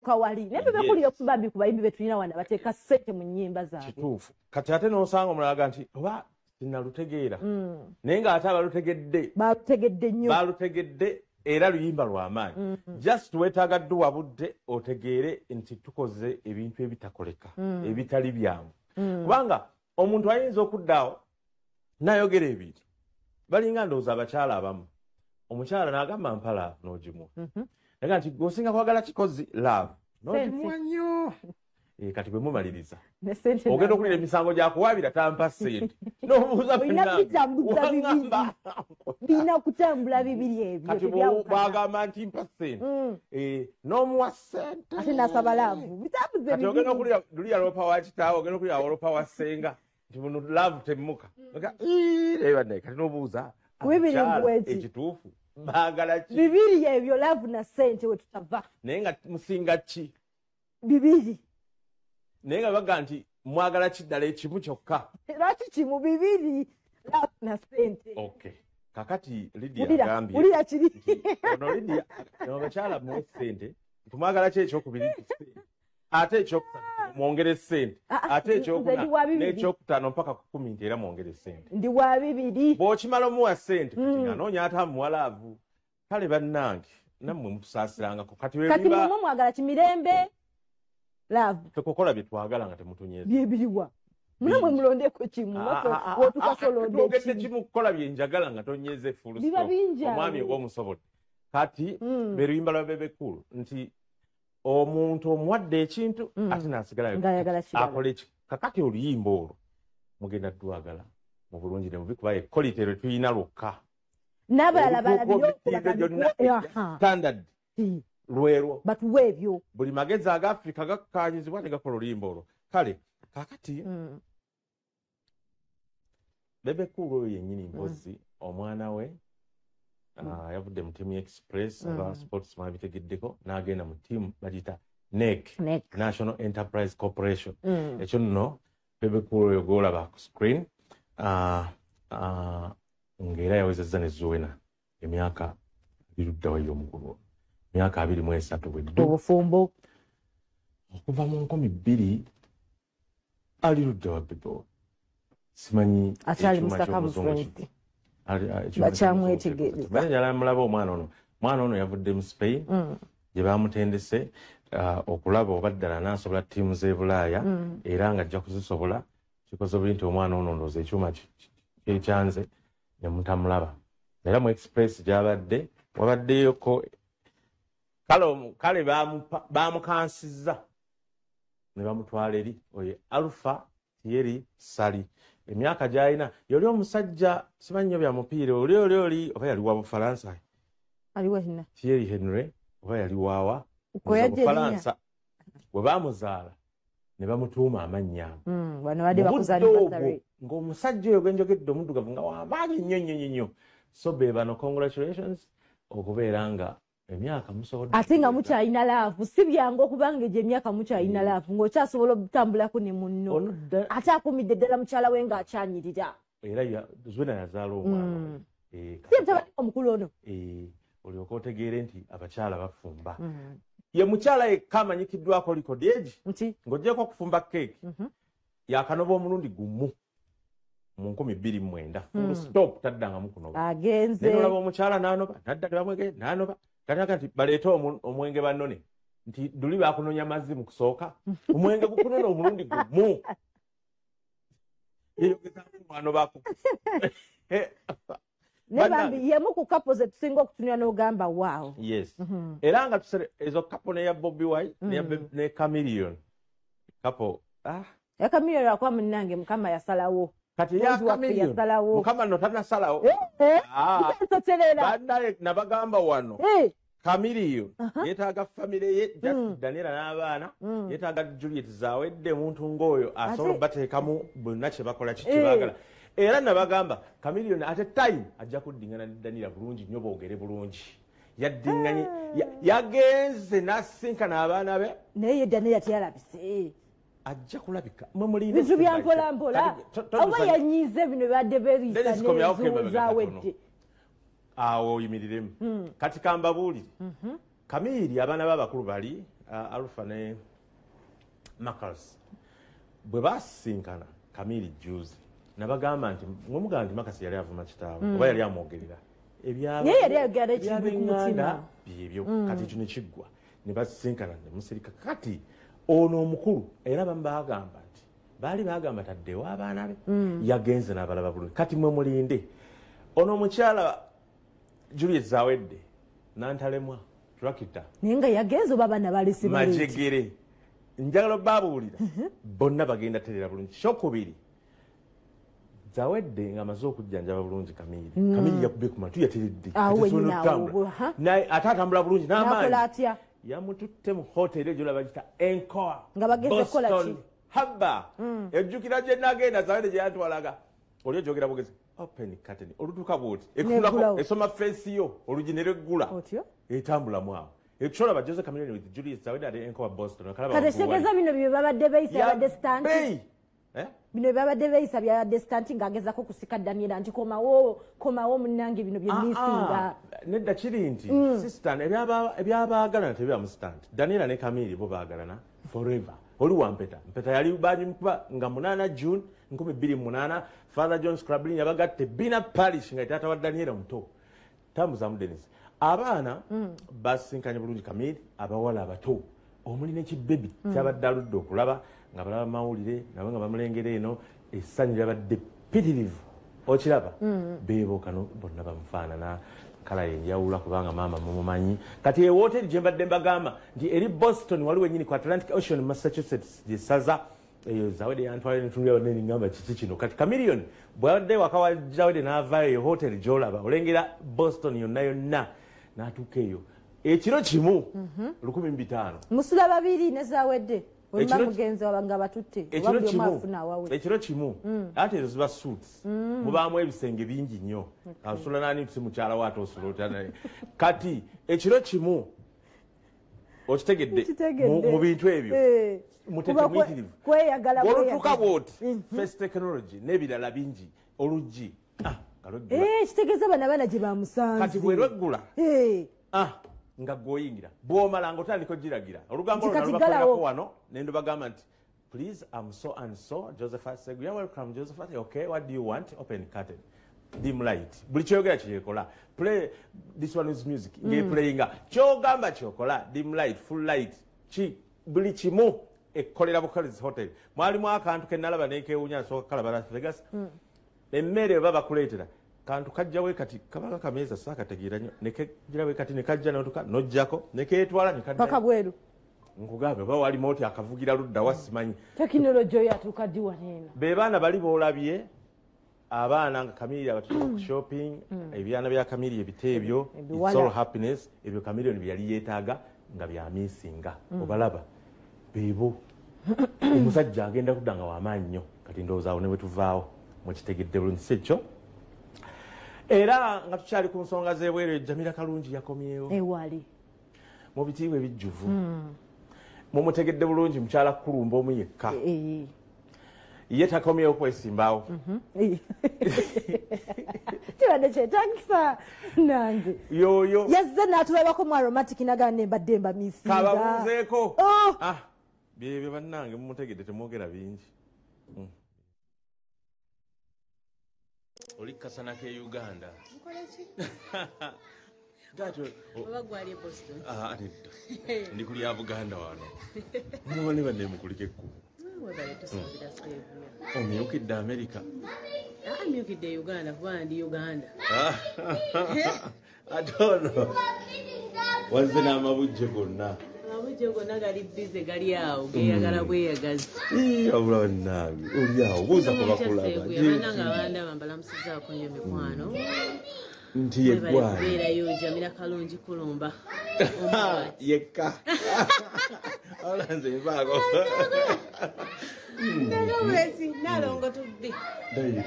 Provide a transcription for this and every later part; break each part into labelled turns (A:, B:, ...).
A: N'atuuka wali. Naye Bebe Cool yokubambi ku bayimbi betulina wano bateeka ssente mu nnyimba zaabwe.
B: Kituufu. Kati ate n'osanga omulala nti oba sinalutegeera, naye ng'ate abalutegedde
A: balutegedde nnyo.
B: Balutegedde era luyimba lw'amaanyi. Just weetaaga dduwa budde otegeere nti tukoze ebintu ebitakoleka, ebitali byangu, kubanga omuntu ayinza okuddaawo n'ayogera ebintu balinga ndowooza abakyala abamu. Omukyala n'agamba, "Mpa love," n'ogimuwa, naga nti gweosinga kwagala kikozi love, n'ogimuwa nnyo. Kati bwe mumaliriza
A: Ne ssente
B: ogenda okulira emisango gyakuwaabira, tampa ssente, n'obuuza.
A: Olina bitambuza bibiri. Birina kutambula bibiri ebyo.
B: Kati
A: tebyawukana.
B: Bw'agamba nti mpa ssente, n'omuwa ssente,
A: ate n'asaba love, bitambuze
B: kati ogenda
A: bibiri.
B: Okulira luli yaloopa wa kitaawe, ogenda okulira walopa wa ssenga nti buno love temmuka. Naye bannaye, kati n'obuuza
A: Bibiri
B: abakyala
A: mbweki.
B: Ekituufu baagala ki?
A: Bibiri ebyo, love na ssente, we tutava.
B: Naye nga musinga ki?
A: Bibiri.
B: Naye nga baga nti mwagala ki ddala? Ekimu kyokka?
A: Lwaki kimu? Bibiri, love na ssente.
B: Okay, kakati Lydia
A: Wulira,
B: agambye
A: wulira kiri.
B: Nti ono Lydia, abakyala muwe ssente, nti mwagala ki? Ekyokubiri nti ssente, ate ekyokusatu mwongere ssente,
A: Ah, ah,
B: ate
A: nze
B: ekyokuna
A: ndi wa bibiri.
B: n'ekyokutaano mpaka ku 10 nti era mwongere ssente.
A: Ndi wa bibiri.
B: Bw'okimala omuwa ssente, kati ng'anoonya ate amuwa love. Kale bannange, nammwe mutusaasirangako. Kati
A: Kati
B: webiba
A: mumwe mwagala kimirembe love?
B: Ffe kukola bye twagala nga temutunyeeza.
A: Byebiriwa? Munamwe mulondeko kimu. Wotukasolonde.
B: Twogedde kimu, kukola bye njagala nga tonyeeze full
A: Biba
B: stop.
A: bingi awo.
B: Omwami oba omusobodde. Kati be luyimba lwa Bebe Cool nti omuntu omuwadde ekintu ate n'asigala
A: Ng'ayagala kirala.
B: Akola eki? Kakati oluyimba olwo mugenda ddwagala mu bulungi ne mubi, kuba equality lwe tulina lwokka.
A: N'abalala
B: Olutuuka
A: balabire.
B: emitindo gyonna standard lwerwo.
A: Batuwe ebyo.
B: Buli magezi aga Afirika gakkanyizibwa ne gakola oluyimba olwo. Kale kakati Bebe Cool oyo yennyini mpozi omwana we yavudde mu tiimu Express, aba sports mwabitegeddeko, n'agenda mu tiimu bagiyita NEC,
A: NEC.
B: National Enterprise Corporation. Ekyo nno Bebe Cool oyo gwolaba ku screen, ng'era yawezezza ne Zuwena emyaka liruddawa y'omukulu, myaka 23 bweddu.
A: Obufumbo.
B: Okuva mu 2000. Ali ludda wa Bebe? Simanyi.
A: Akyali
B: Ekyuma
A: mu
B: ky'omuzungu
A: circumference.
B: Ekyuma
A: Bakyamwetegereza.
B: ky'omuzungu. Manyi njala mulaba omwana ono. Omwana ono yavudde mu Spain gye bamutendese okulaba oba ddala anaasobola ttiimu z'e Bulaaya, era nga ajja kuzisobola. Kikoze buli nti omwana ono ndowooza ekyuma kyekyanze ne mutamulaba. Era mu Express gy'abadde wabaddeyoko. Kale kale bamukansizza ne bamutwala eri oyo Alpha Thierry Sali, emyaka gy'alina yoli omusajja simanyi nnyo bya mupiira, oli oba yali wa Bufalansa.
A: Aliwo hina.
B: Thierry Henry oba yali waawa
A: Uko yajja erinnya.
B: Bufalansa. Bwe baamuzaala ne bamutuuma amannya ago.
A: Bano badde
B: Mu
A: bakuza
B: budde obwo
A: anniversary.
B: ng'omusajja oyo gwenjogedde omuddugavu nga wamaanyi nnyo nnyo nnyo nnyo. So be bano, congratulations okubeera nga emyaka musobodde
A: Ate nga mukyalina love. Si byangu okubanga egyo emyaka mukyalina love, ng'okyasobola okutambulako ne munno.
B: Ono
A: Ate akumidde ddala mukyala we ng'akyanyirira.
B: Era Zuena yazaala omwana oyo.
A: Si mutabani omukulu ono?
B: Olyoke otegeere nti abakyala bafumba. Ye mukyala yekka amanyikiddwako likodi egi
A: Nti
B: ng'oggyeko okufumba keeki, yakanoba omulundi gumu mu 2009, full stop, taddangamu kunoba.
A: Agenze.
B: Naye nolaba omukyala n'anoba, nadda tebamwege n'anoba. Kati nti baleete omwenge bannone nti duli bakunonya mazzi mu kusooka, omwenge gukunona omulundi gumu, yeyogezaako mwanobako.
A: Ne bambi yemu ku couple ze tusinga okutunula n'ogamba, "Waawo."
B: Yes, era nga tusere ezo couple neya Bobi Wine neya ne Chameleone couple, ah.
A: Ya Chameleone akuba munnange Mukama yasalawo.
B: Kati ya
A: Mukozi waffe
B: Chameleone
A: yasalawo.
B: Mukama no tanasalawo.
A: Eh,
B: Ah.
A: nsoterera.
B: Bannaye, nabagamba wano, Chameleone yeetaaga famire ye, just Daniela n'abaana. Yeetaaga Juliet Zawedde, muntu ng'oyo asobola obateekamu bonna kye bakola ki kyebaagala. Era nabagamba Chameleone ate time ajja kuddingana ne Daniela bulungi nnyo, boogere bulungi. Yaddinganye, yagenze n'asinkana abaana be.
A: Naye ye Daniela teyalabise.
B: Ajja kulabika, mwe mulinde.
A: Bintu bya mpola mpola. Oba yanyiize bino badde beriisa
B: Dennis, komyawo kemabega
A: nezawedde.
B: Awo oyimiriremu. Kati kambabuulire, Kamiri abaana be abakulu bali Alpha ne Marcus bwe basisinkana Kamili juzi nabagamba nti mwemugamba nti Marcus yali avuma kitaawe oba yali amwogerera ebyabenganda byebyo kati ekyo ne kiggwa ne basisinkana ne musirika. Kati ono omukulu era bamu bagamba nti baali bagamba taddewo abaana be yagenze n'abalaba bulungi. Kati mwe mulinde ono omukyala Juliet Zawedde nantalemwa Trakita
A: naye nga yagenze oba abaana balese
B: majegere njagala babuulira bonna bagenda terera bulungi. Kyokubiri Zawedde ng'amaze okujjanjaba bulungi Kamili. Kamili yakubye ku matu yateredde naye ate atambula bulungi n'amaanyi yamututte mu hoteri egyo laba gita Encore
A: nga bagenze kukola ki
B: Haba ejjukira gye nagenda Zawedde gye yantwalaga oli ojogera bugezi open curtain olutuuka bw'oti ekulako esoma face yo olugi ne lweggula etambulamu awo ekyola ba Jose Chameleone with Juliet Zawedde at Encore Boston.
A: Kati kitegeeza bino bye babadde beeyisa yabadde stunt. Bino babadde beeyisa byabadde stunt ng'agezaako kusika Daniela nti komawo komawo munnange bino bye missinga.
B: Nedda kiri nti sister ebyabaagalana tebiba mu stunt. Daniela ne Kamili bo baagalana forever. Oli wa mpeta mpeta yali bagimukuba nga 8 June 2008 Father John Scrablin yabagatte Bina Parish nga taata wa Daniela muto. Tambuzamu Dennis. Abaana basinkanye bulungi Kamili abawala abato omuli n'ekibebi kyabadde aludde okulaba nga balaba mawulire nabo nga bamulengera eno essanyu lyabadde ppitirivu okiraba beebo kano bonna bamufaanana kala yenjawula kubanga maama mumumanyi. Kati ewooteri gye mbadde mbagamba nti eri Boston waliwo ennyini ku Atlantic Ocean Massachusetts gye ssaza eyo Zawedde yantwala netunulira banne ningamba kiki kino. Kati Chameleone bw'abadde waka wa Zawedde n'avaayo eyo hoteri gy'olaba olengera Boston yonna yonna n'atuuka eyo ekiro kimu 1500
A: musula babiri ne Zawedde mugenzi wabanga batutte
B: ekiro kimu ate ezo ziba suits mubaamu ebisenge bingi nnyo asula nani si mukyala we ate osula otya naye. Kati ekiro kimu okitegedde mu bintu ebyo mutete muyitirivu olutuuka bw'oti face technology n'ebirala bingi oluggi
A: kitegeeza bano abaana gye bamusanze.
B: Kati bwe lweggula nga gwoyingira bw'omala ng'otandika ogiragira olugambo olwo nalubakolerako wano ne ndubagamba nti please I'm so and so Josephat Seguya, welcome Josephat, okay what do you want, open curtain dim light buli kyoyogera kyekola play this one is music ng'eplayinga kyogamba kyokola dim light full light ki buli kimu ekkolera bukolezi hotel. Mwalimu akantu ke nalaba nenkewuunya nsooka kalaba Las Vegas emmere baba bakuleetera kantu kajjawe kati kabaka kameeza saakategeera nnyo nekegirawe kati nekajja notuka nojjako nekeetwala
A: paka bweru
B: nkugambe oba walimu oti akavugira ludda wa simanyi
A: tekinologi oyo atuuka ddi wano eno.
B: Be baana bali boolabye abaana nga Kamili abatuuka ku shopping ebyana bya Kamili ebito ebyo it's all happiness ebyo Chameleone bye yali yeetaaga nga byamisinga obalaba beebo omusajja agenda kudda nga wamaanyi nnyo. Kati ndowooza awo ne bwe tuvaawo mukitegedde bulungi si ekyo. Era nga tukyali ku nsonga z'ebweru Jamila Kalungi yakomyewo
A: ewali
B: mu bitiibwa ebijjuvu mumutegedde bulungi mukyala Kulumba omu yekka ye takomyewo kwesimbaawo
A: kibadde kyetaagisa nange
B: yoyo
A: yazze n'atulabako mu aromatic nagamba ne mbadde mbamisinga
B: kababuuzeeko byebyo bannange mumutegedde temwogera bingi. Oli kasana ke Uganda.
C: Oba gwali e Boston.
B: Nedda. Ndi kulya Buganda wano. Mubone banne mukulike ekkubo.
C: Webale tusuubira Seguya.
B: Omyukidde America.
C: Myukidde Uganda kuba ndi Uganda.
B: Ate ono wazze n'amabujje gonna.
C: Amabujje gonna gali bize gali awo geeyagala bweyagazi.
B: Wabula bannange oli awo buuza ku bakulaba.
C: Bannange abandaba mbalamusizaako nnyo mikwano.
B: Nti ye ggwani.
C: Beerayo Jamila Kalungi Kulumba.
B: Yekka. Wabula nze nvaako.
C: Nagabulesi nalongo tubbi.
B: Dayira.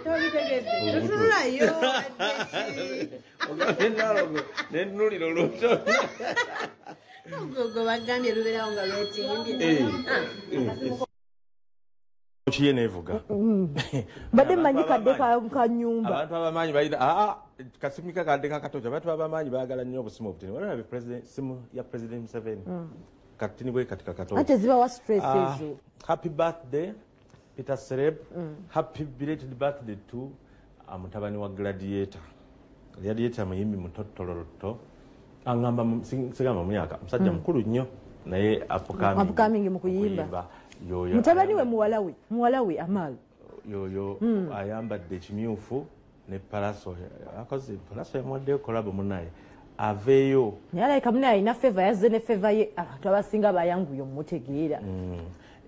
C: Tobitegedde. Totunulayo.
B: Ogambye nalongo ne ntunulira olubuto.
C: Gwe bagambye lubeerawo nga lwetimbye.
B: Kiye neevuga.
A: Mbadde mmanyi kadde ka nnyumba.
B: Abantu abamanyi balina Kasimika kadde kakatoja abantu abamaanyi baagala nnyo obusimu obutini. Waliwo president simu ya President Museveni. Katini bwe katika katoja.
A: Ate zibawa stress ezo.
B: Happy birthday Peter Sereb. Happy belated birthday to mutabani wa Gladiator. Gladiator muyimbi mutotoloroto. Angamba sigamba myaka musajja mukulu nnyo naye upcoming
A: mu kuyimba. Mutabani we muwalawe Amal.
B: Yoyo ayambadde ekimyufu ne Palaso. Akoze Palaso yamuwaddeyo collab munnaye aveeyo.
A: Naye alabika munnaye alina favor, yazze ne favor ye abantu abasinga bayanguye omutegeera.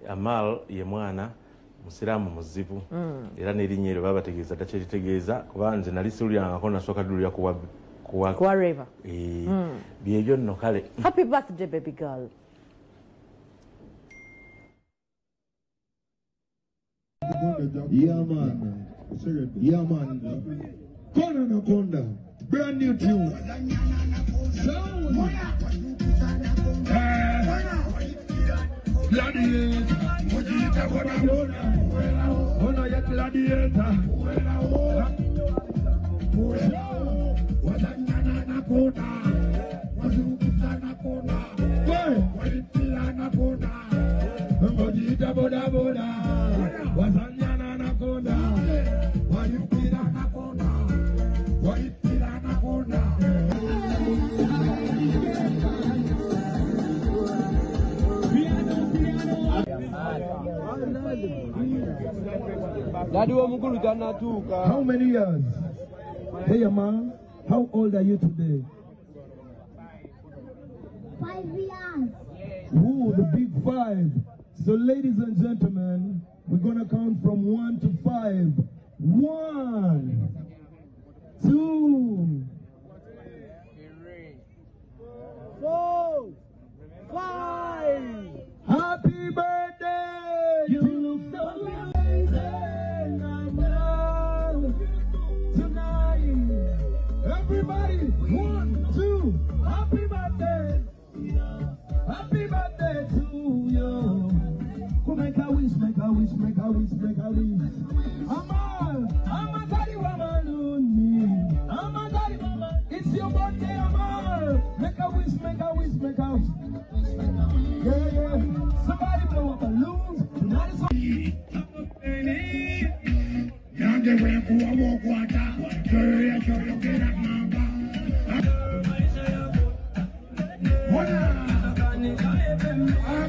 B: Amal ye mwana musiraamu muzibu era n'erinnya eryo babategeeza dda kyeritegeeza kuba nze nali siwulirangako nasooka ddulira kuwa
A: Rema.
B: Byebyo nno kale.
A: Happy birthday baby girl.
D: Yeah man, yeah man. Kona na konda, brand new tune. Sound. Gladiator, ona ya gladiator. Boda boda, wazanyana anakonda, walipira anakonda, walipira anakonda.
E: Daddy wa mukulu tanatuka.
D: How many years? Hey man, how old are you today?
F: 5 years.
D: Ooh, the big 5. So ladies and gentlemen, we're gonna count from 1 to 5. 1, 2,
E: 3, 4, 5.
D: Happy birthday! You look so amazing tonight. Everybody, 1, 2, happy birthday. Happy birthday to you. Make a wish, make a wish, make a wish, make a wish. Amal, Amatari Wamaluni. Amatari Mama, it's your birthday, Amal. Make a wish, make a wish, make a wish. Yeah, yeah. Somebody blow up balloons. Tonight is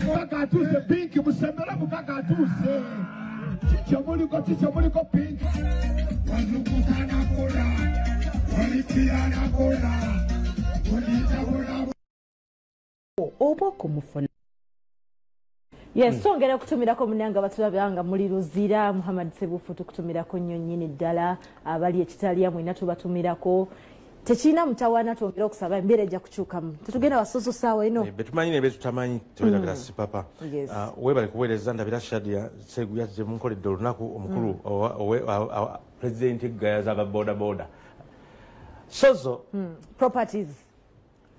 G: Mukaka pink, musembera mukaka atuse. Chicho muliko pink. Wazungusana kola, walipiana kola, walitabula.
H: Oba kumufuna.
A: Yes, twongera okutumirako munnange batulabanga muli Luzira Muhammad Sebufu tukutumirako nnyo nnyini ddala abali ekitaliya mwena tubatumirako. Tekirina mutawaana twongera okusaba embeera ejja kukyukamu. Tetugenda wasusu ssaawa eno.
B: Betumanyi ne betutamanyi tewerabira sipapa. Weebale kuweereza ndabira Shadia Seguya gye munkoledde olunaku omukulu pulezidenti Gayaza aba boda boda. Sozo
A: properties.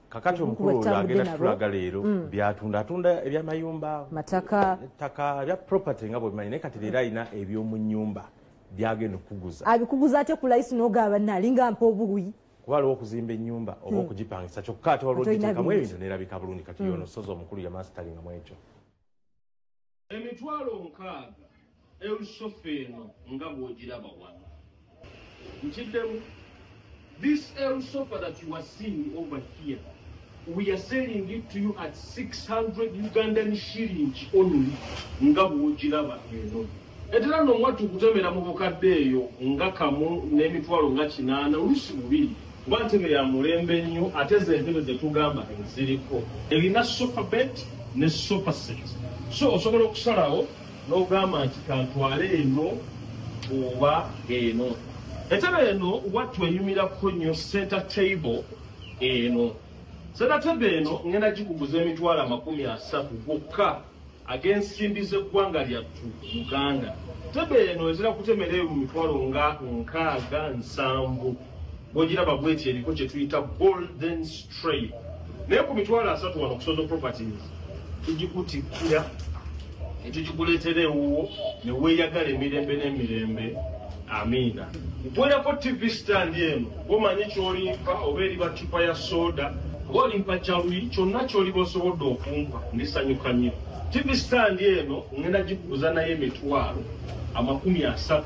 B: Kakati omukulu oyo agenda tutulaga leero byatunda atunda ebyamayumba
A: mataka
B: ettaka bya property nga bwebimanyi naye kati leero alina eby'omu nnyumba byagenda okukuguza.
A: Abikuguza ate ku layisi n'ogaba nnalinga mpa obuguyi.
B: Kuba waliwo okuzimba ennyumba oba okugipangisa kyokka ate waliwo ogiteekamu ebintu n'erabika bulungi kati yono Sozo omukulu yamasitalingamu ekyo.
I: 60,000 erusofa eno nga bw'ogiraba wano. Nkiddemu, this El sofa that you are seeing over here, we are selling it to you at 600 Ugandan shillings only nga bw'ogiraba eno. Etera nno mwattu kutemera mu bukadde eyo nga kamu n'emitwalo nga 8 oluusi 2 kuba ntebe ya mulembe nnyo ate ze entebe ze tugamba eziriko. Erina sofa bed ne sofa set. So osobola okusalawo n'ogamba nti kantwale eno oba eno. Entebe eno wattu enyumirako nnyo center table eno. Center table eno ngenda gikuguza emitwalo 30 gwokka ag'ensimbi z'eggwanga lyattu Uganda. Tebe eno ezira kutemera eyo mu mitwalo nga 6 7. Bw'ogiraba bw'eti eriko kye tuyita golden stripe. Naye ku mitwalo 30 wano ku Sozo Properties tugikutikkira ne tugikuleetera ewuwo ne weeyagala emirembe n'emirembe Amiina. Nkuwerako TV stand eno, omanyi ky'olimpa oba eriba ccupa ya soda, oba olimpa kyaluyi, kyonna ky'oliba osobodde okumpa, ndisanyuka nnyo. TV stand eno ngenda gikuguza naye emitwalo 30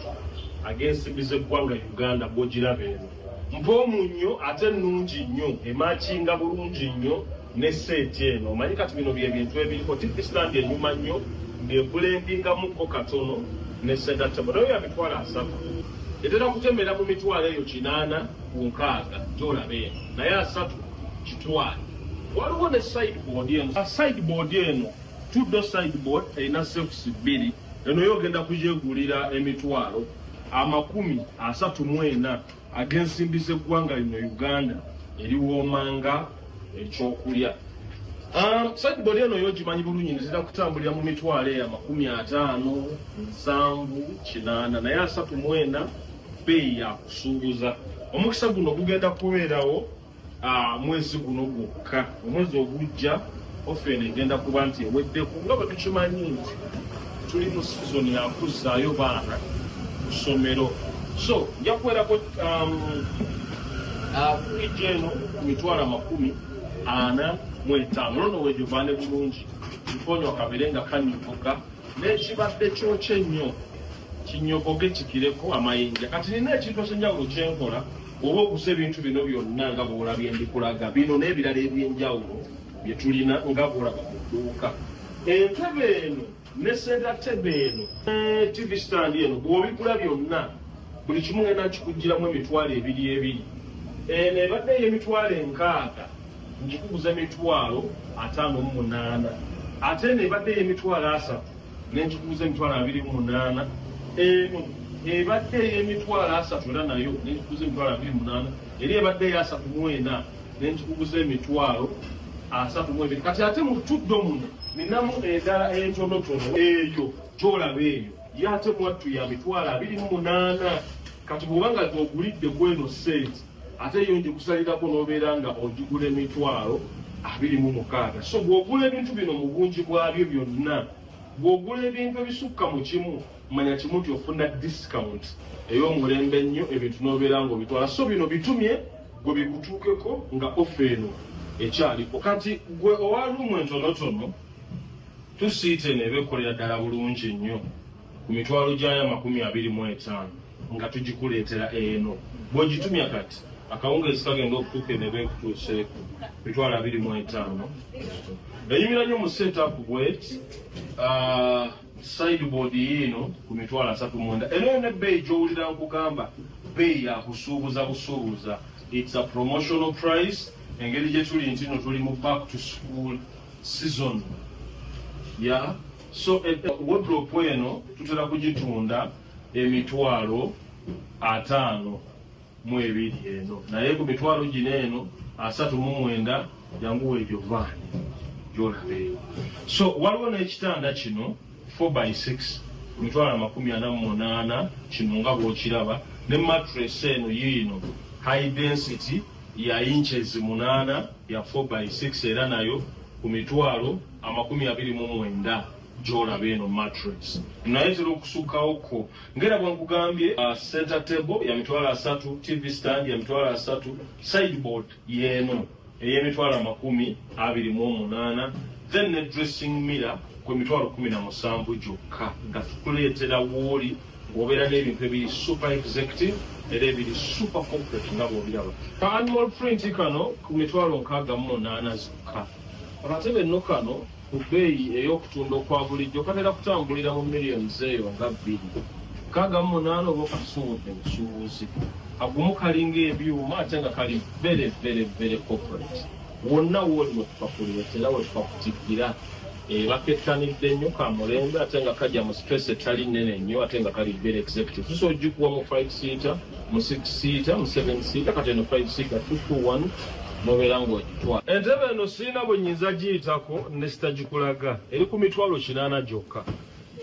I: ag'ensimbi z'eggwanga Uganda bw'ogiraba eno. Mpoomu nnyo ate nnungi nnyo, emakinga bulungi nnyo ne seeti eno. Omanyi kati bino bye bintu ebiriko. TV stand enyuma nnyo ng'ebulendingamukko katono ne center table nayo ya mitwalo 30. Etera kutemera mu mitwalo eyo 8 ku 6 gy'olaba eno, naye 30 kitwale. Waliwo ne sideboard eno. Sideboard eno two-door sideboard erina shelves 2. Eno yo ogenda kugyegulira emitwalo 34 ag'ensimbi z'eggwanga lino Uganda eriwoomanga ekyokulya. Sideboard eno yo gimanyi bulungi, nzira kutambulira mu mitwalo eyo 50, 70, 80, naye 34 bbeeyi ya kusuubuza. Omukisa guno gugenda kubeerawo mwezi guno gwokka. Omwezi ogujja ofa eno egenda kuba nti eweddeko, nga bwe tukimanyi nti tuli mu sizoni ya kuzzaayo baana ku ssomero. So nja kuwerako fridge eno ku mitwalo 45. Olwo weegivaane bulungi, mponywa kabeere nga kanyogoga, n'ekibadde kyokya ennyo kinyogoge kikireko amayinja. Kati nina ekintu eky'enjawulo kye nkola, oba oguza ebintu bino byonna nga bw'olabye ndikulaga, bino n'ebirala eby'enjawulo bye tulina nga bw'olaba mu dduuka. Entebe eno ne center table eno ne TV stand eno bw'obigula byonna buli kimu ngenda nkikuggyiramu emitwalo 2 2. Eno ebadde ey'emitwalo 60 ngikuguza emitwalo 58. Ate eno ebadde ey'emitwalo 30 ne nkikuguza emitwalo 28. Eno ebadde ey'emitwalo 30 era nayo ne nkikuguza emitwalo 28. Eri ebadde eya 34 ne nkikuguza emitwalo 32. Kati ate mu tuddo muno ninamu endala entonotono eyo gy'olaba eyo yo ate mwattu ya mitwalo 28. Kati bw'oba nga ogulidde ku eno sente, ate yo ngikusalirako n'obeera nga ogigula emitwalo 26. So bw'ogula ebintu bino mu bungi bwabyo byonna, bw'ogula ebintu ebisukka mu kimu, manya kimu nti ofuna discount ey'omulembe ennyo, ebintu n'obeera ng'obitwala. So bino bitumye gwe bikutuukeko nga ofa eno ekyaliko. Kati gwe owa ruumu entonotono, tusiite eno eba ekolera ddala bulungi nnyo ku mitwalo gyayo 25 nga tugikuleetera eno. Bw'ogitumya kati akawungeezi kagenda okutuuka eno eba ekutuuseeko mitwalo 25. Eyimira nnyo mu setup bweti, sideboard yiino ku mitwalo 39. Eno yonna ebbeeyi gy'owulira nkugamba bbeeyi ya kusuubuza busuubuza. It's a promotional price. Engeri gye tuli nti no tuli mu back to school season. Yeah. So wardrobe eno tutera kugitunda emitwalo 52 eno, naye ku mitwalo gino eno 39 jangu egyo vaani gy'olaba eyo. So waliwo n'ekitanda kino 4x6 mitwalo 48 kino nga bw'okiraba, ne mattress eno yiino high density ya inches 8 ya 4x6 era nayo ku mitwalo 29 gy'olaba eno mattress. Naye tera okusukkawoko ngera bwe nkugambye, center table ya mitwalo 30, TV stand ya mitwalo 30, sideboard yeeno ey'emitwalo 28, then ne dressing mirror ku mitwalo 17 gyokka, nga tukuleetera wooli ng'obeera n'ebintu ebiri super executive era ebiri super corporate nga bw'obiraba. Ka animal print kano ku mitwalo 68 zokka. Akatebe nno kano ku bbeeyi ey'okutunda okwa bulijjo katera kutambulira mu miliyoni eyo nga 2. 68 oba okasuubudde busuubuzi. Agumu kalinga ebyuma ate nga kali very very very corporate. Wonna wooli we tukakuleetera we tukakutikkira bakettanidde nnyo, ka mulembe ate nga kajja mu space etali nnene nnyo ate nga kali very executive. Tusobola ogikuwa mu 5 seater, mu 6 seater, mu 7 seater, kati eno 5 seater 221 nobeera ng'ogitwala. Entebe eno sirina bwe nnyinza giyitako ne sitagikulaga, eri ku mitwalo 8 gyokka.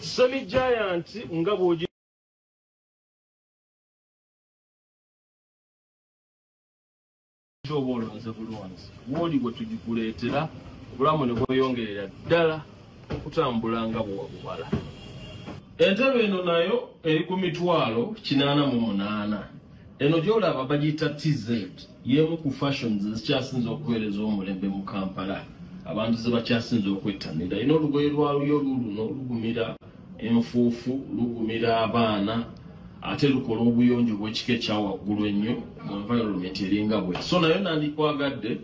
I: Semi giant nga bw'ogi oba olonze bulonzi, wooli bwe tugikuleetera obulamu ne bweyongerera ddala okutambula nga bw'obubala. Entebe eno nayo eri ku 888,000. Eno gy'olaba bagiyita TZ, y'emu ku fashions ezikyasinze okuweereza omulembe mu Kampala, abantu ze bakyasinze okwettanira. Erina olugoye lwayo luno lugumira enfuufu, lugumira abaana, ate lukola obuyonjo bw'ekika ekya waggulu ennyo mu environment eringa bwe. So nayo nandikwagadde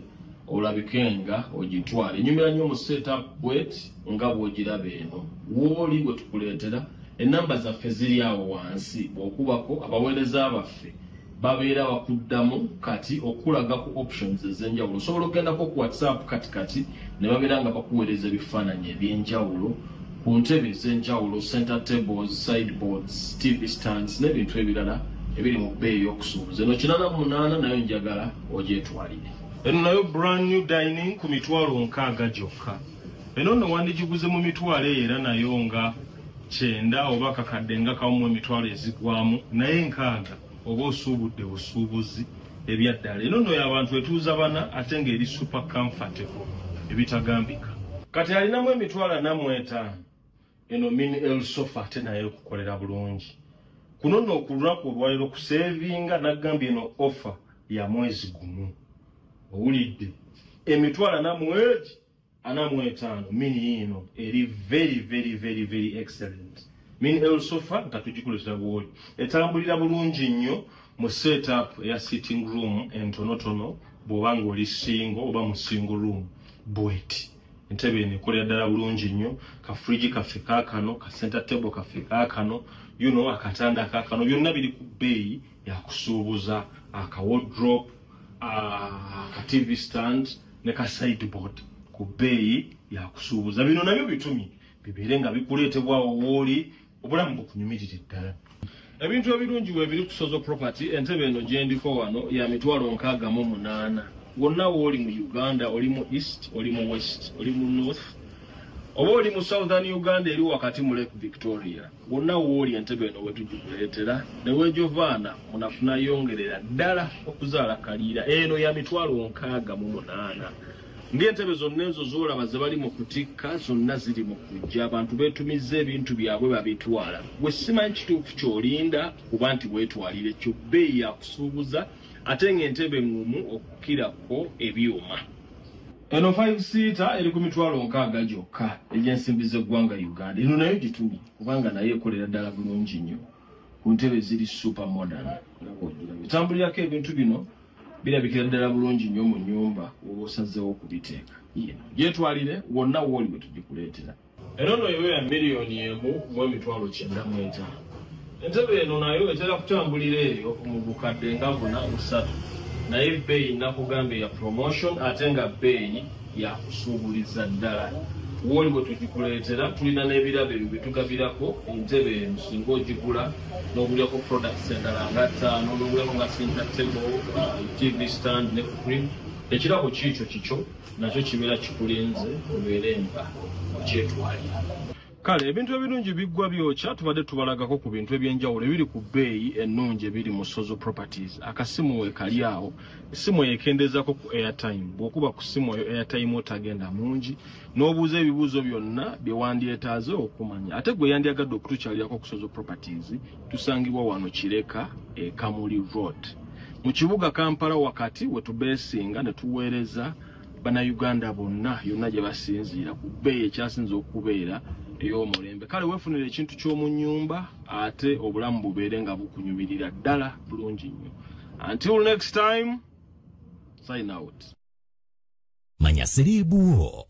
I: olabike nga ogitwala. Enyumira nnyo mu setup bwet nga bw'ogiraba eno. Wooli bwe tukuleetera, ennamba zaffe ziri awo wansi, bw'okubako abaweereza baffe babeera bakuddamu kati okulaga ku options ez'enjawulo. Osobola okugendako ku WhatsApp kati kati ne babeera nga bakuweereza ebifaananyi eby'enjawulo ku ntebe ez'enjawulo, center tables, sideboards, TV stands n'ebintu ebirala ebiri mu bbeeyi y'okusuubuza. Eno 88 nayo njagala ogyetwalire. Eno nayo brand new dining ku 60,000 gyokka. Eno nno wandigiguze mu mitwalo eyo era nayo nga 90 oba kakadde nga kamu emitwalo ezigwamu, naye 60 oba osuubudde busuubuzi ebyaddala. Eno nno y'abantu etuuza bana ate ng'eri super comfortable ebitagambika. Kati alinamu 45,000. Eno mini L sofa ate nayo ekukolera bulungi. Kuno nno ku lunaku olwaleero kusevinga nagambye eno offer ya mwezi gumu. Owulidde 445,000 mini eno eri very very very very excellent. Mini L sofa nga tugikuleetera bw'oli, etambulira bulungi nnyo mu setup eya sitting room entonotono bw'oba ng'oli single oba mu single room bweti. Entebe eno ekolera ddala bulungi nnyo. Ka fridge kaffe kaakano, ka center table kaffe kaakano, you know, akatanda kaakano, byonna biri ku bbeeyi yakusuubuza. Aka wardrobe, aka TV stand ne ka sideboard ku bbeeyi yakusuubuza. Bino nabyo bitumye bibeere nga bikuleetebwawo wooli, obulamu bukunyumirire ddala. Ebintu ebirungi we biri ku Sozo Property. Entebe eno gye ndiko wano ya 68,000. Wonna wooli mu Uganda, oli mu East, oli mu West, oli mu North, oba oli mu Southern Uganda eri wakati mu Lake Victoria, wonna wooli entebe eno we tugikuleetera ne weejovaana munafuna yongerera ddala okuzaala kaliira. Eno ya 68,000. Ng'entebe zonna ezo z'olaba ze bali mu kutikka zonna ziri mu kujja. Abantu beetumizza ebintu byabwe babitwala. Gwe simanyi kituufu ky'olinda kuba nti weetwalire kyo, bbeeyi yakusuubuza ate ng'entebe ŋŋumu okukirako ebyuma. Eno 5 seater eri ku 60,000 gyokka egy'ensimbi z'eggwanga Uganda. Eno nayo gitumye kubanga nayo ekolera ddala bulungi nnyo ku ntebe ziri super modern. Etambulirako ebintu bino birabikira ddala bulungi nnyo mu nnyumba oba osazeewo okubiteeka. Gyetwalire wonna wooli bwe tugikuleetera. Eno nno eyo ya 1,905,000. Entebe eno nayo etera kutambulira eyo mu bukadde nga 43, naye ebbeeyi nakugambye ya promotion ate nga bbeeyi yakusuubuliza ddala. Wooli bwe tugikuleetera tulina n'ebirabo ebyo bye tugabirako entebe eno. Singa ogigula n'ogulyako products endala nga 5, n'ogulyako nga center table, TV stand ne free, ekirabo kiikyo kikyo nakyo kibeera kikulinze obeere nga okyetwalira. Kale ebintu ebirungi biggwa byokya. Tubadde tubalagako ku bintu ebyenjawulo ebiri ku bbeeyi ennungi ebiri mu Sozo Properties. Akasimu we kali awo, essimu ekendeezako ku airtime. Bw'okuba ku ssimu eyo airtime otagenda mungi n'obuuza ebibuuzo byonna bye wandyetaaze okumanya. Ate gwe yandyagadde okutukyalirako ku Sozo Properties, tusangibwa wano Kireka e Kamuli Road mu kibuga Kampala wakati we tubeesinga ne tuweereza Bannayuganda bonna yonna gye basinziira ku bbeeyi ekyasinze okubeera ey'omulembe. Kale weefunire ekintu ky'omu nnyumba ate obulamu bubeere nga bukunyumirira ddala bulungi nnyo. Until next time, sign out.
J: Manya siriibu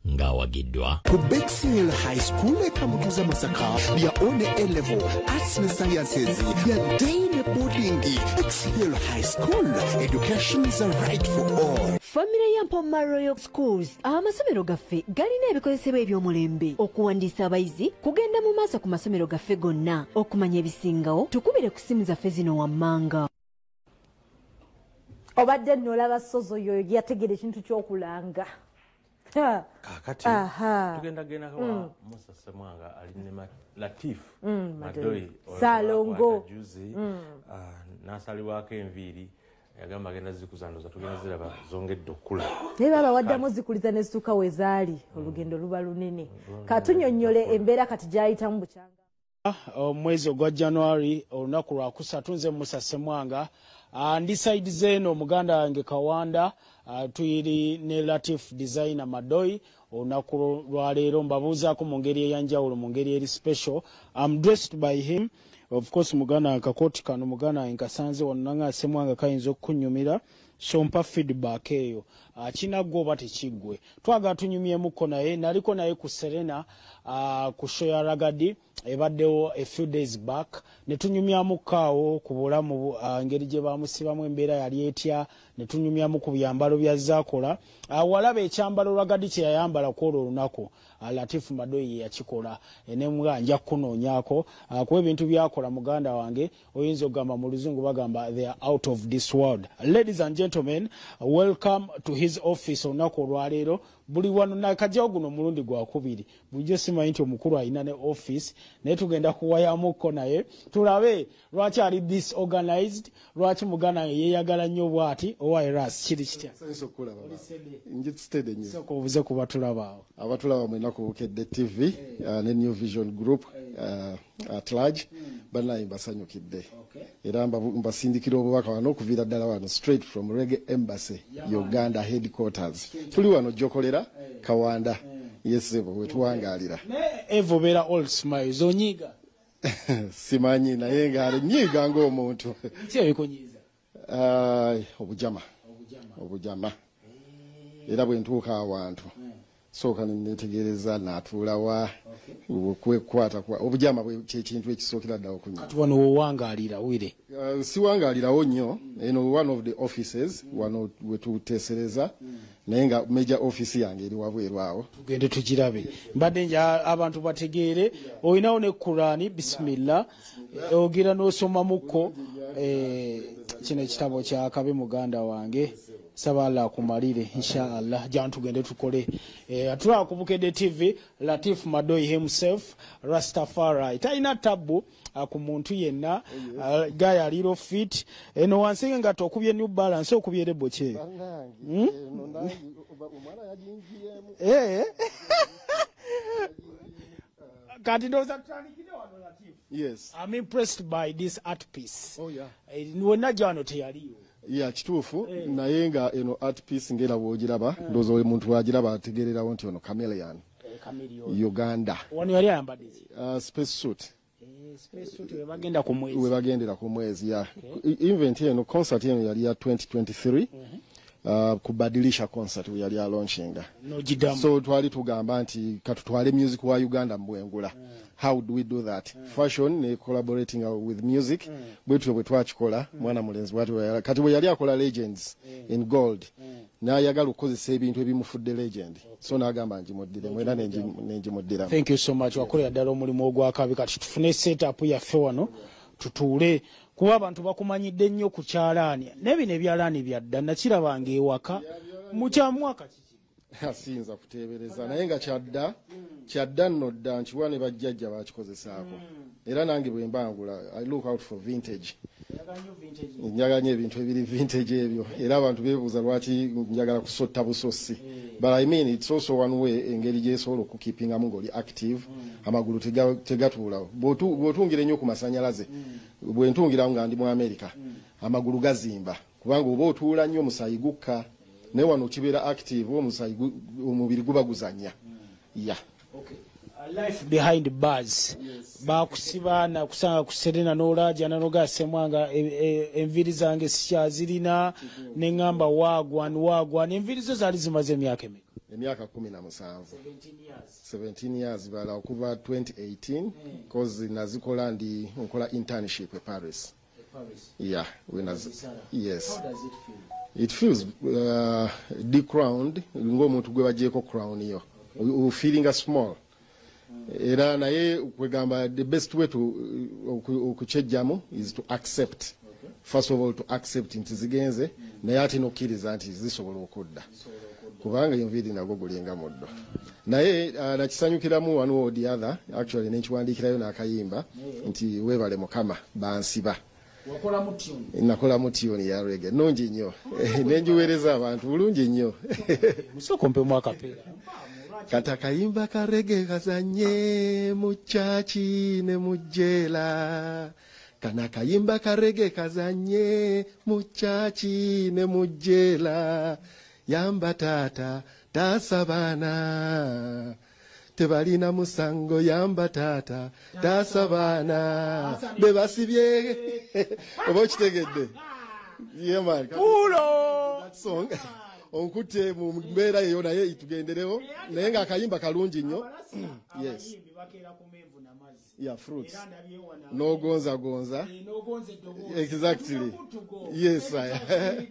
J: ng'awagiddwa
K: ku Bexhill High School e Kamutuza Masaka lya one A-level Arts and Sciences ya daily boarding. Bexhill High School, education is a right for all.
L: Famire ya Mpoma Royal Schools, amasomero gaffe galina ebikozesebwa eby'omulembe. Okuwandiisa abayizi kugenda mu maaso ku masomero gaffe gonna. Okumanya ebisingawo tukubire ku ssimu zaffe zino wammanga.
A: Obadde nolaba Sozo yoyo yategera ekintu ky'okulanga.
B: Kakati tugenda gendako wa Musa Ssemwanga ali ne Latif Madoi
A: Salongo
B: juzi n'asalibwako enviiri, yagamba agenda zikuzandoza tugenda ziraba zongedde okukula.
A: Naye baba waddamu zikuliza ne zituuka we zaali, olugendo luba lunene. Katunyonnyole embeera kati gy'ayitamu bukyanga.
M: Omwezi ogwa January, olunaku lwakusatu, nze Musa Semwanga. Ndi side zeno muganda wange Kawanda, tuyiri ne Latif Designer Madoi. Olunaku lwaleero mbabuuzaako mu ngeri ey'enjawulo, mu ngeri eri special. I'm dressed by him, of course. Muganda wange, kakooti kano muganda wange nkasanze wano, nanga Semwanga kayinza okukunyumira, so mpa feedback eyo, kinaggwa oba tekiggwe. Twagala tunyumyemuko naye. Naliko naye ku Serena, ku show ya Ragga Dee ebaddewo a few days back, ne tunyumyamuko awo ku bulamu, engeri gye bamusibamu, embeera yali etya, ne tunyumyamu ku byambalo byazaakola. Walaba ekyambalo Ragga Dee kye yayambala ku olwo olunaku, Latifu Madoi ye yakikola. Nemwa nja kukunoonyaako, kuba ebintu byakola muganda wange oyinza okugamba mu luzungu bagamba they are out of this world. Ladies and gentlemen, welcome to his office olunaku olwaleero. Buli wano nakajjawo guno omulundi gwakubiri, bulijjo simanyi nti omukulu alina ne office, naye tugenda kuwayamukko naye tulabe lwaki ali disorganized, lwaki muganda wange yeeyagala nnyo bw'ati. Owa ras kiri kitya? Sooka obuze ku batulaba awo.
N: Abatulaba mwena ku Bukedde TV ne New Vision Group at large, bannaye mbasanyukidde era mbasindikira obubaka wano okuviira ddala wano straight from Reggae Embassy Uganda headquarters. Tuli wano jokolera Kawanda, yesebo wetuwangaalira.
M: Naye eva obeera all smiles, onyiiga?
N: Simanyi, naye nga nyiiga ng'omuntu.
M: Ki ebikunyiiza?
N: Obujama, obujama. Era bwe ntuuka awantu sooka netegereza naatuulawa okwekwata obujama, kyekintu ekisookera ddala okunya.
M: Kati wano wowangaalira wire?
N: Siwangaalirawo nnyo. Eno one of the offices wano wetuteesereza, naye nga major office yange eri wabweru awo.
M: Tugende tugirabe. Mbadde nja abantu bategeere olinawo ne Kurani. Bisimillah, ogira n'osomamukko. Kino ekitabo kyakabe muganda wange, saba Allah akumalire, insha Allah. Jangu tugende tukole. Atulaba ku Bukedde TV, Latif Madoi himself, Rastafari, talina tabbu ku muntu yenna. Guy aliro fit eno wansi nga tokubye New Balance, okubye label kye? Eh. Kati ndowooza tutandikire wano, Latif.
N: Yes.
M: I'm impressed by this art piece.
N: Oh, yeah.
M: Wonna wano teyaliyo.
N: Ya, kituufu, naye nga eno art piece ngera bw'ogiraba, ndowooza omuntu bw'agiraba ategeererawo nti ono Chameleon.
M: Chameleon.
N: Uganda.
M: Wano yali ayambadde ki?
N: Space suit.
M: Space suit, we bagenda ku mwezi.
N: We bagendera ku mwezi, ya. Event eno, concert eno yali ya 2023, kubadilisha concert we yali alaunchinga.
M: N'ogiddamu.
N: So twali tugamba nti katutwale music wa Uganda mbwengula. How do we do that? Fashion ne collaborating with music. Bwetutyo bwe twakikola. Mwana mulenzi bwati kati bwe yali akola Legends in Gold, n'ayagala okukozesa ebintu ebimufudde legend, so n'agamba ngimuddiremu era nengimuddiramu.
M: Thank you so much, wakolera ddala omulimu ogwakabi. Kati tufune setup yaffe wano tutuule, kuba abantu bakumanyidde nnyo ku kyalaani, naye bino ebyalaani byadda, nakirabanga ewaka mukyamwaka kiki?
N: Siyinza kuteebereza, naye nga kyadda, kyadda nno dda, nkiwa ne bajjajja bakikozesaako. Era nange bwe mbangula I look out for vintage, njagala nnyo ebintu ebiri vintage ebyo. Era abantu beebuuza lwaki njagala kusotta busosi, but I mean it's also one way, engeri gyesobola okukeepingamu ng'oli active. Amagulu tegatuulawo. Bw'otungira ennyo ku masanyalaze, bwe ntungirawo nga ndi mu America, amagulu gazimba kubanga oba otuula nnyo, omusaayi gukka, naye wano kibeera active, omusaayi omubiri guba guzannya, ya.
M: Life behind bars, bakusiba nakusanga ku Serena n'olaajana n'ogasemwanga enviiri zange sikyazirina, neŋŋamba wagwan wagwan. Enviiri zo zaali zimaze emyaka emeka?
N: Emyaka 17, 17 years bala, okuva 2018, cause nazikola ndi nkola internship e Paris. Yeah, when yes. It feels decrowned, ng'omuntu gwe bagyeko crown yo, feeling small. Era naye kwegamba the best way to okukyejjamu is to accept, first of all to accept nti zigenze, naye ate nokkiriza nti zisobola okudda, kubanga enviiri nagwo gulinga muddo. Naye nakisanyukiramu one or the other, actually nenkiwandiikirayo n'akayimba nti weebale Mukama bansiba. Nakolamu tune ya reggae nungi nnyo, nenjiweereza abantu bulungi nnyo.
M: Musooka ompemu akapeera.
N: Kati akayimba ka reggae kazanye mu church ne mu jela. Kana kayimba ka reggae kazanye mu church ne mu jela. Yamba tata tasabana tebalina musango, yamba tata tasabana bebasibye. Oba okitegedde? Yeah, man.
M: Pulo!
N: That song. Onkute mu mbeera eyo naye tugenderewo, naye nga akayimba kalungi nnyo. Yes. Yeah, fruits. N'ogonza gonza. Exactly. Yes, I.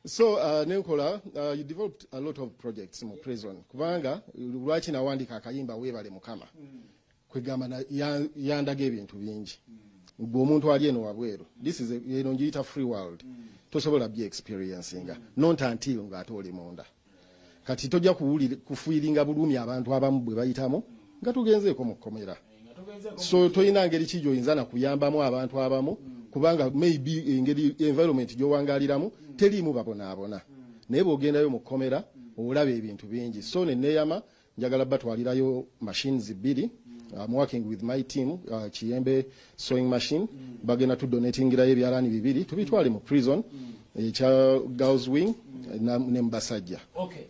N: So nenkola, you developed a lot of projects mu prison. Kubanga lwaki nawandika akayimba weebale Mukama. Kwegamba yandaga ebintu bingi. Gwe omuntu ali eno wabweru. This is eno ngiyita free world. Tosobola bye experiencinga. Not until ng'ate oli munda. Kati tojja kufuiringa bulumi abantu abamu bwe bayitamu nga tugenzeeko mu kkomera. So toyina ngeri ki gy'oyinza na kuyambamu abantu abamu, kubanga maybe engeri environment gy'owangaliramu teriimu babonaabona. Naye bw'ogendayo mu kkomera olaba ebintu bingi. So ne neeyama njagala batwalirayo machines 2. I'm working with my team, Kiyembe sewing machine. Bagenda tu donatingirayo ebyalaani 2 tubitwale mu prison ekya girls wing ne mbasajja.
M: Okay.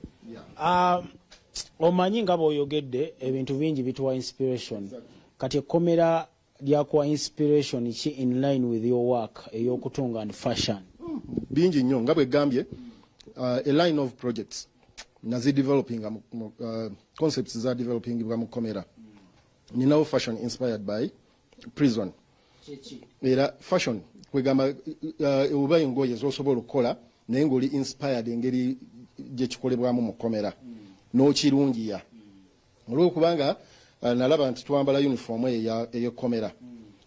M: Omanyi nga bw'oyogedde ebintu bingi bituwa inspiration. Kati ekkomera lyakuwa inspiration ki in line with your work ey'okutunga and fashion?
N: Bingi nnyo nga bwe gambye, a line of projects nazi developing concepts za developing mu kkomera. Ninawo fashion inspired by prison. Era fashion kwegamba oba engoye z'osobola okukola naye ng'oli inspired engeri gye kikolebwamu mu kkomera n'okirungiya. Olwokubanga nalaba nti twambala uniform ey'ekkomera,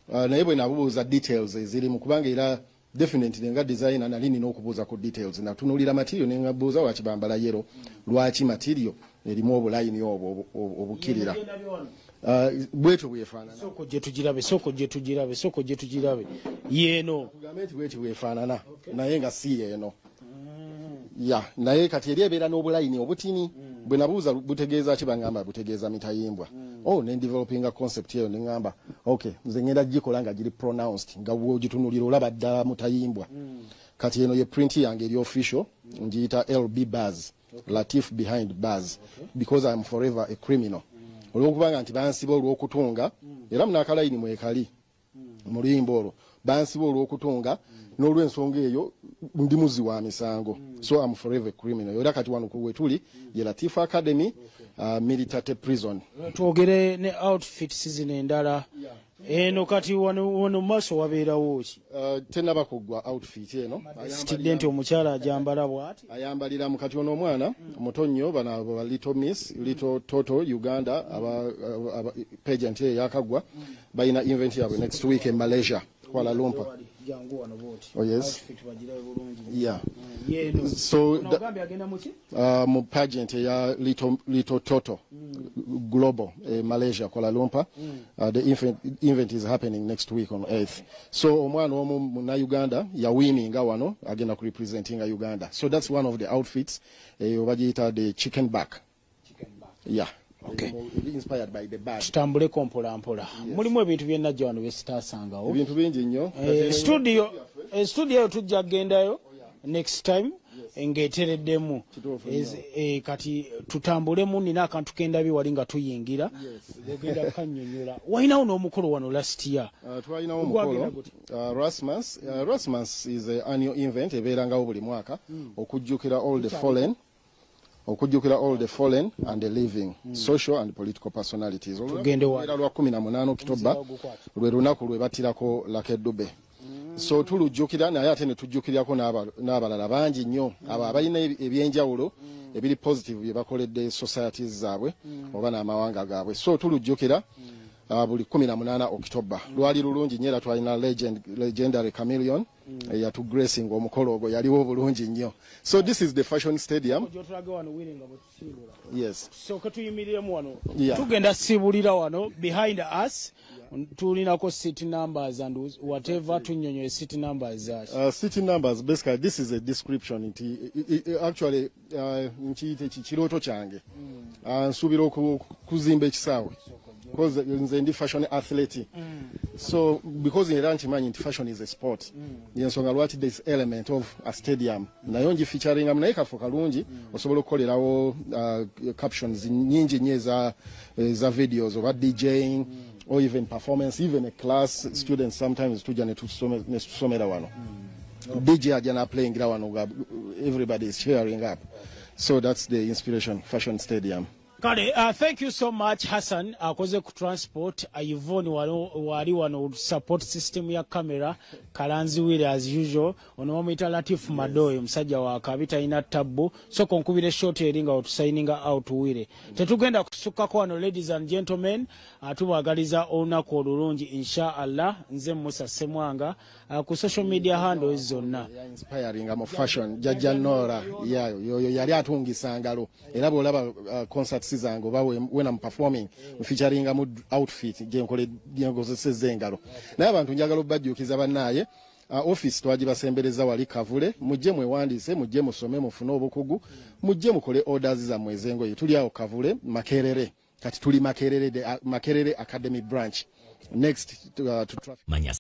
N: naye bwe nabuuza details ezirimu, kubanga era definitely nga designer nali nina okubuuza ku details. Natunuulira material ne ngabuuza lwaki bambala yellow, lwaki material erimu obulayini obwo obukirira. Bwetyo bwefaanana.
M: Soko gye tugirabe, soko gye tugirabe, soko gye tugirabe. Yeeno.
N: Tugambe nti bwetyo bwefaanana, naye nga si yeeno. Ya, naye kati eri ebeera n'obulayini obutini. Bwe nabuuza butegeeza ki, bangamba butegeeza mitayimbwa. Oh, ne developinga concept eyo ne ngamba okay, nze ngenda gikola nga giri pronounced, nga bw'ogitunulira olaba ddala mutayimbwa. Kati eno ye print yange eri official, ngiyita LB Buzz, Latif behind bars, because I'm forever a criminal. Olwokubanga nti bansiba olw'okutunga, era munakalayini mwekali mu luyimba olwo, bansiba olw'okutunga n'olw'ensonga eyo ndi muzi wa misango. So I'm forever a criminal. Era kati wano we tuli ye Latif Academy, military prison.
M: Twogere ne outfit season endala. Eno kati wano maaso wabeerawo ki?
N: Tennaba kuggwa outfit eno.
M: Sitidde nti omukyala ajambala bw'ati.
N: Ayambalira mu kati ono omwana muto nnyo, bano aba Little Miss, Little Toto Uganda, aba pageant eyo yakaggwa, balina event yaabwe next week in Malaysia, Kuala Lumpur.
M: Jangu wano bw'oti.
N: Oh yes.
M: Outfit bagirabe bulungi.
N: Yeah.
M: Yeno.
N: So
M: ogambye agenda mu ki?
N: Mu pageant eya Little Toto Global, Malaysia, Kuala Lumpur. The event is happening next week on 8th. So omwana omu munna Uganda yawininga wano agenda ku representinga Uganda. So that's one of the outfits, bagiyita the chicken back. Yeah.
M: Okay.
N: Inspired by the bird.
M: Tutambuleko mpola mpola. Mulimu ebintu bye najja wano bye sitaasangawo.
N: Ebintu bingi nnyo.
M: Studio tujja kugendayo next time ng'etereddemu. Kati tutambulemu, nina akantu kendabye wali nga tuyingira. Ogenda kannyonnyola. Walinawo n'omukolo wano last year.
N: Twalinawo omukolo Rasmus. Rasmus is an annual event ebeerangawo buli mwaka okujjukira all the fallen. Okujjukira all the fallen and the living, social and political personalities.
M: Tugende wano.
N: Era lwa 18 Oktoba lwe lunaku lwe battirako Lucky Dube. So tulujjukira, naye ate ne tujjukirako n'abalala bangi nnyo abo abalina ebyenjawulo ebiri positive bye bakoledde societies zaabwe oba n'amawanga gaabwe. So tulujjukira buli 18 Oktoba. Lwali lulungi nnyo era twalina legendary Chameleon eyatugracing omukolo ogwo, yaliwo bulungi nnyo. So this is the fashion stadium.
M: Gy'otulage wano wire nga bwe tusiibula.
N: Yes.
M: Tusooke tuyimiriremu wano.
N: Yeah.
M: Tugenda siibulira wano behind us. Tulinako seat numbers and whatever, tunyonyo seat numbers.
N: Seat numbers, basically this is a description nti actually nkiyite kirooto kyange. Nsuubira okuzimba ekisaawe because nze ndi fashion athlete. So because era nkimanyi nti fashion is a sport, yensonga lwaki this element of a stadium nayo ngifeaturinga, naye kafo kalungi osobola okukolerawo captions nyingi nnyo eza videos oba DJing or even performance, even a class. Students sometimes tujja ne tusomera wano. DJ ajja n'aplayingira wano nga everybody is cheering up. So that's the inspiration, fashion stadium.
M: Kale, thank you so much Hassan akoze ku transport, Yvonne wali wano support system ya camera, Kalanzi Wire as usual, ono bamuyita Latif Madoyi, omusajja wa kabi talina tabbu. So konkubire short eri nga otusayininga out Wire. Tetugenda kusukkako wano, ladies and gentlemen, tubagaliza olunaku olulungi insha Allah. Nze Musa Semwanga, ku social media handles zonna.
N: Inspiring mu fashion, Jajja Nora, yoyo yali atungisa ngalo, era bw'olaba concerts zange oba when I'm performing featuring mu outfit gyenkozesezza engalo. Naye abantu njagala obbajjukiza bannaaye, office twagibasembereza wali Kavule, mujje mwewandiise, mujje musome mufune obukugu, mujje mukole orders zammwe ez'engoye. Tuli awo Kavule Makerere, kati tuli Makerere, Makerere Academy branch next to traffic.
J: Manya.